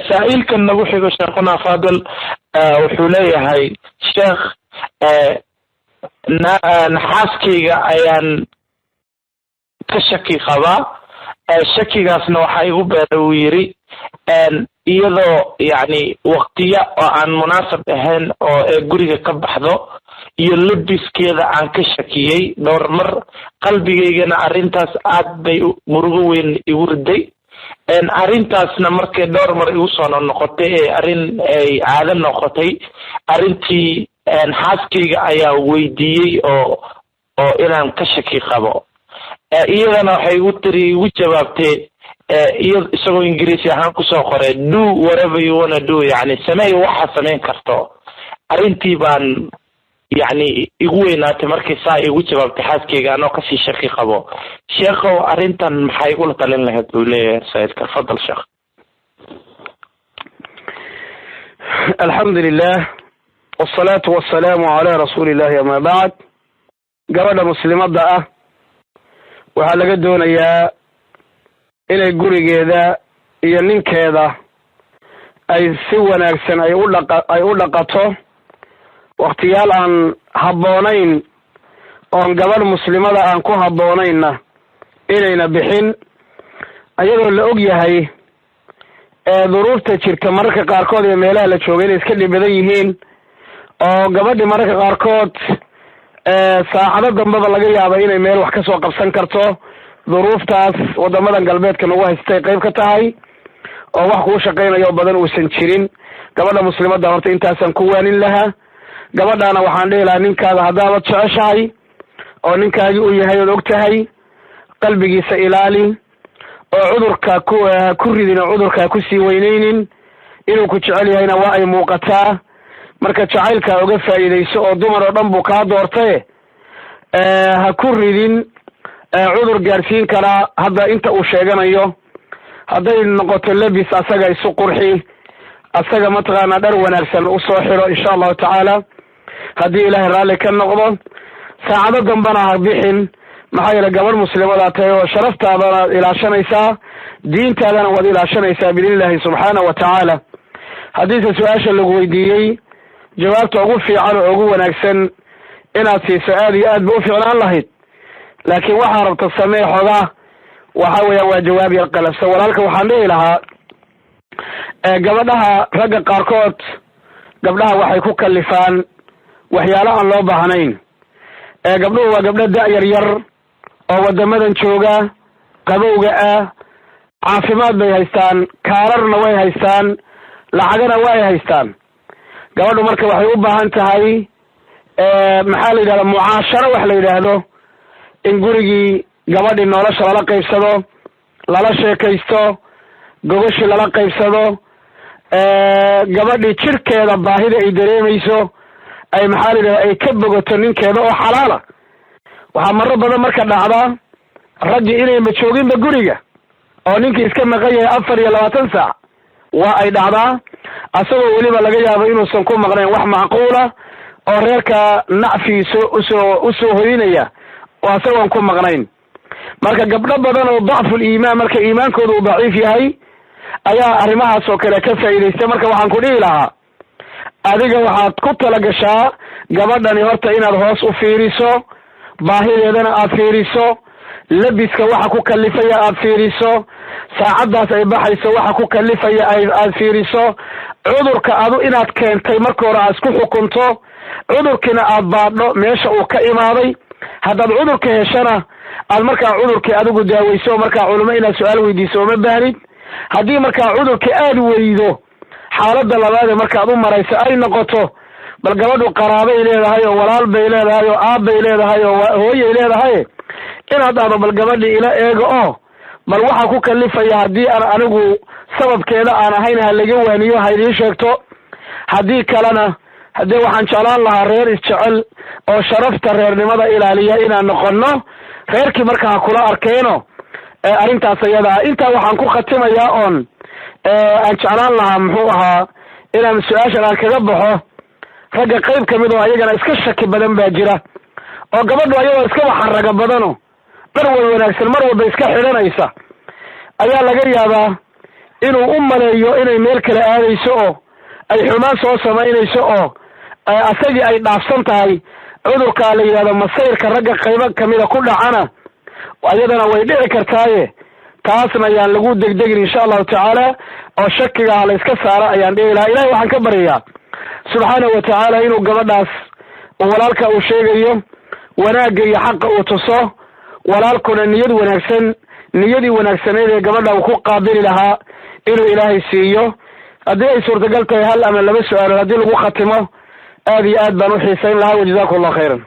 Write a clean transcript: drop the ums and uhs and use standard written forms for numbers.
Saa-iilkan nagu xigo, sheekhuna Fadil, wuxuu leeyahay: "Sheekh, xaaskayga ayaan ka shaki qabaa. Shakigaasna waxaa igu beeray," uu yiri, "iyadoo yacni waqtiya oo aan munaasab ahayn oo ee guriga ka baxdo iyo labiskeeda aan ka shakiyey dhowr mar. Qalbigaygana arrintaas aad bay murugo weyn igu riday. Arrintaasna markay dhowr mar igu soo noqnoqotay ee arrin ay caado noqotay arrintii, xaaskayga ayaa weydiiyey oo inaan ka shaki qabo. Iyadana waxay igu tiri, igu jawaabtay," iyo isagoo Ingiriisi ahaan kusoo qoray, "Do whatever you wanna do," yani sameey waxa samayn karto. "Arrintii baan yacni igu weynaatay markii saa igu jawaabtay xaaskayga anoo kasii shaki qabo. Sheekhow, arrintan maxay igula talin lahayd?" buu leeyahay sayidka. Fadal, sheekh. Alxamdu lilah, wasalaatu wasalaamu calaa rasuuli illahi, ama bacd. Gabadha muslimadda ah waxaa laga doonayaa inay gurigeeda iyo ninkeeda ay si wanaagsan ay u dhaqato. Wakhtiyaal aan habboonayn oon gabadh muslimada aan ku habboonaynna inayna bixin, ayadoo la og yahay ee duruufta jirta mararka qaarkood iyo meelaha la jooga inay iska dhib badan yihiin, oo gabadhi mararka qaarkood saacado dambeba laga yaaba inay meel wax kasoo qabsan karto. Duruuftaas waddamadan galbeedka nagu haystay qayb ka tahay, oo wax kuu shaqaynayo badan uusan jirin. Gabadha muslimadda horta intaasaan ku waanin lahaa. Gabadhaana waxaan dhihi lahaa, ninkaaga haddaabad jeceshahay oo ninkaagi uu yahay ood og tahay, qalbigiisa ilaali oo cudurka ku ridin oo cudurka kusii weyneynin. Inuu ku jecel yahayna waa ay muuqataa. Marka jacaylkaa uga faa'iidayso, oo dumar oo dhan buu kaa doortaye, ha ku ridin cudur gaadhsiin karaa hadda inta uu sheeganayo. Hadday noqoto lebis, asaga isu qurxi, asaga mataqaanaa dhar wanaagsan usoo xiro, insha Allahu tacaala, haddii Ilaahay raalli ka noqdo. Saacado dambena ha bixin, maxaa yeele gabadh muslimadaa tahay oo sharaftaadana ilaashanaysaa, diintaadana waad ilaashanaysaa biidni illahi subxaana wa tacaala. Haddiise su-aasha lagu weydiiyey jawaabta ugu fiican oo ugu wanaagsan inaad siiso, aada iyo aad ba u fiicnaan lahayd, laakiin waxaa rabta samee. Xoogaa waxa weeyaan waa jawaab yar qalafsan. Walaalka waxaan dhihi lahaa, gabadhaha ragga qaarkood gabdhaha waxay ku kalifaan waxyaalo aan loo baahnayn. Gabdhuhu waa gabdho da' yar yar oo waddamadan jooga, qabowga ah, caafimaad bay haystaan, kaararna way haystaan, lacagana way haystaan. Gabadhu marka waxay u baahan tahay, maxaa la yidhahda, mucaasharo wax la yidhaahdo, in gurigii gabadhii nolosha lala qaybsado, lala sheekaysto, gogoshii lala qaybsado, gabadhii jirkeeda baahida ay dareemayso ay, maxaa la yidhahda, ay ka bogato ninkeeda oo xalaala. Waxaa maro badan marka dhacda raggii inayma jooginba guriga oo ninkii iska maqan yahay 24 saac. Waa ay dhacdaa, asagoo weliba laga yaabo inuusan ku maqnayn wax macquula oo reerka nacfiiso usoo hoynaya, oo asagoon ku maqnayn. Marka gabdho badan oo dacful iimaan, marka iimaankooda uu daciif yahay, ayaa arrimahaas oo kale ka faa'iidaysta. Marka waxaan ku dhihi lahaa, adiga waxaad ku talagashaa gabadhani horta inaad hoos u fiiriso, baahideedana aad fiiriso, labiska waxa ku kalifaya aad fiiriso, saacaddaas ay baxayso waxa ku kalifaya aad fiiriso, cudurka adu inaad keentay marka hore aad isku xukunto, cudurkiina aad baadho meesha uu ka imaaday. Haddaad cudurka heshana, aad markaa cudurkii adigu daaweyso. Markaa culimo inaad su-aal weydiiso uma baahnid. Haddii markaa cudurka aad weydo, xaaladda labaad ee markaad u marayso ay noqoto, bal gabadhu qaraabay leedahay oo walaal bay leedahay oo aabbay leedahay oo hooyay leedahay, inaad dhahdo, "Bal gabadhi ila eego oo bal waxaa ku kalifaya, haddii aan anigu sababkeeda aan ahayn, ha laga waaniyo, ha idiin sheegto." Haddii kalena, haddee waxaan jeclaan lahaa reer isjecel oo sharafta reernimada ilaaliya inaan noqono. Reerkii marka ha kula arkeeno arrintaas ayada ah. Intaa waxaan ku khatimayaa oon aan jeclaan lahaa, muxuu ahaa, inaan su-aashan aan kaga baxo, ragga qayb kamid oo ayagana iska shaki badan baa jira, oo gabadhu ayadoo iskaba xaraga badano, dhar way wanaagsan mar walba iska xidhanaysa, ayaa laga yaabaa Inuu u maleeyo inay meel kale aadayso oo ay xumaan soo samaynayso oo asagii ay dhaafsan tahay, cudurkaa la yidhahdo masayrka ragga qaybo kamida ku dhacana, ayadana way dhici kartaaye. Taasna ayaan lagu degdegin, insha Allahu tacaala, oo shakiga la iska saara ayaan dhihi lahaa. Ilahay waxaan ka baryayaa, subxaanahu watacaala, inuu gabadhaas walaalka uu sheegayo wanaagga iyo xaqa uu tuso, walaalkuna niyad wanaagsan, niyadii wanaagsaneed ee gabadha uu ku qaabili lahaa, inuu Ilaahay siiyo. Haddii ay suurtagal tahay, hal ama laba su-aalood haddii lagu khatimo, aad iyo aad baan u xiisayn lahaa. Wajazakum Allah khayran.